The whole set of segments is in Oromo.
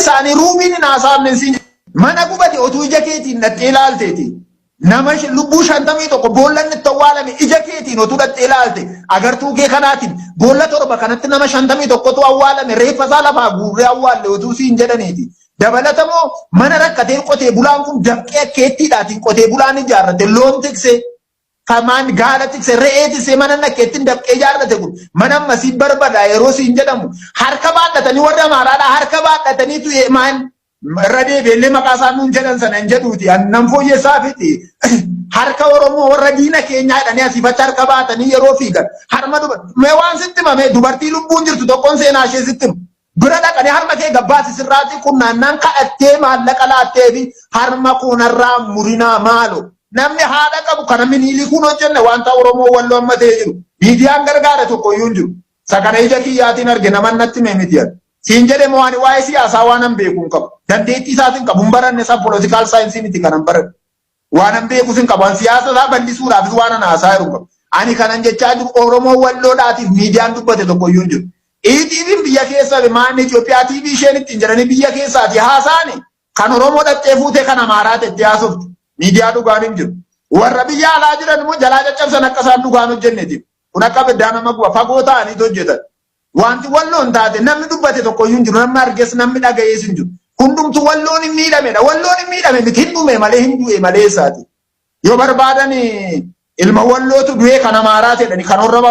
Isaanii ruubiin hin haasa'amne siin mana gubate otuu ija keetiin dhattee ilaalteeti. Nama lubbuu 51 boollanni itti awwaalame ija keetiin otuu dhattee ilaalte, agartuu kee kanaatiin boolla 7 kanatti nama 51tu awwaalame, reeffa isaa lafaa guurree awwaalle otuu siin jedhaniiti. Dabalatamoo mana rakkatee qotee bulaan kun dafqee akkeettiidhaatiin qotee bulaan ijaarrate, loon tiksee, kamaan gaala tikse, re'ee tiksee, mana nakkeettiin dafqee ijaarrate kun mana ammasii barbada yeroo siin jedhamu, harka baadhatanii warri Amaaraadhaa harka baadhataniitu maan irra deebi'ellee maqaa isaan nuun jedhan sana hin jedhuuti annan fooyyessaafiti, harka Oromoo warra diina keenyaa jedhanii asiif achi harka baatanii yeroo fiigan harma duba mee waan sitti himame, dubartii lubbuun jirtu tokkoon seenaa ishee sitti himu. Bira dhaqanii harma kee gabbaasi sirraatii qunnaannaan kadhattee maallaqa laattee fi harma koonarraa murinaa maalo. Namni haadha qabu kana Miniilikuun hojjenne wanta Oromoo Walloo amma ta'ee jiru. Miidiyaan gargaare tokko iyyuu hin jiru. Isa kana ija kiyyaatiin arge, naman natti hime miti ani. Siin jedhe moo, ani waa'ee siyaasaa waan an beeku hin qabu. Dandeettii isaatiin qabu hin baranne, isaa political science miti kanan baranne. Waan an beekus hin qabu. An siyaasa isaa bal'isuudhaafis waan an haasaa jiru hin qabu. Ani kanan jechaa jiru Oromoo Walloodhaatiif miidiyaan dubbate tokko iyyuu hin jiru. ETV'n biyya keessa maanni Itoophiyaa TV isheen ittiin jedhanii biyya keessaati haasaani kan Oromoo dhattee fuutee kan Amaaraa tettee haasofti. Miidiyaa dhugaan hin jiru. Warra biyya alaa jiran immoo jalaa caccabsan akka isaan dhugaan hojjenneetiif. Kun akka abiddaa nama guba, fagoo ta'aniitu hojjetan. Wanti Walloon taate namni dubbate tokko iyyuu hin jiru. Namni arges namni dhaga'ees hin jiru. Hundumtu Walloon hin miidhamedha. Walloon hin miidhame miti, hin dhume malee, hin du'e malee isaati. Yoo barbaadan ilma Wallootu du'ee kan Amaaraa jedhanii, kan warra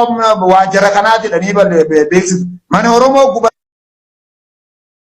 waajjira kanaa jedhanii beeksisu. Mana Oromoo guba.